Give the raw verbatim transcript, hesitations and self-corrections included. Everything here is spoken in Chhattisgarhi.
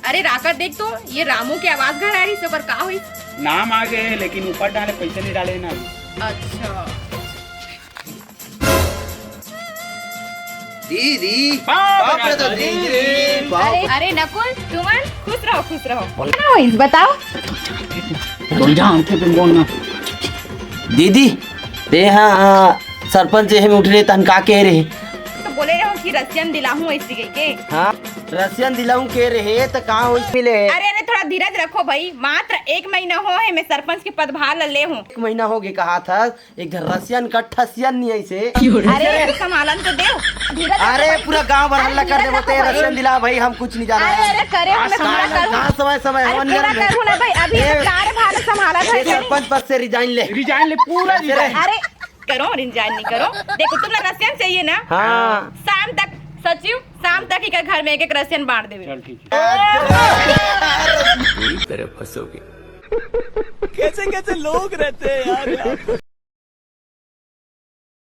अरे राका, देख तो, ये रामू के आवाज घर आ रही, ओकर का होइस? नाम आ गए, लेकिन ऊपर डाले पैसे नहीं डाले ना। अच्छा। दीदी, बाप रे, तो दीदी, बाप। अरे, अरे नकुल, तुमन खुश रहो, खुश रहो। का होइस बताओ? तुम जा, हमसे तुम बोलना। दीदी, ते हा, हाँ, सरपंच एहे में उठे रहे, तहन का कहे रहे? तो बोले रहो कि रसियन दिलाहूं ऐसी कह के। हाँ, रसियन दिलाहूं कहे रहे, त का होइस मिले? अरे, अरे, थोड़ा धीरज रखो भाई, मात्र एक महीना हो हे मैं सरपंच के पदभार ल ले हूँ। एक महीना हो गए कहा था, एक धर रसियन का ठसियन नहीं ऐसे। अरे, संभालन तो दे। धीरज रखो अरे, भाई। पूरा गांव भर अरे, हल्ला कर धीरज देबो, रखो ते भाई। रसियन दिला भाई, हम कुछ नहीं जाना अरे, है। अरे, करे हो ना, संभाला करो। कहाँ समय, समय, अरे, हवन पूरा गरम है। करू ना भाई, अभी ये सरकार भार संभाला ये भाई। सरपंच पद से रिजाइन ले। रिजाइन ले, पूरा रिजाइन। अरे, करो, रिजाइन नहीं करो। देखो, तुम लोग रसियन चाहिए ना? हाँ। शाम तक, सचिव, शाम तक ही का घर में एक एक रसियन बांट देवे। चल, ठीक है। बुरी तरह फंसोगे। कैसे कैसे लोग रहते हैं यार, यहाँ पे।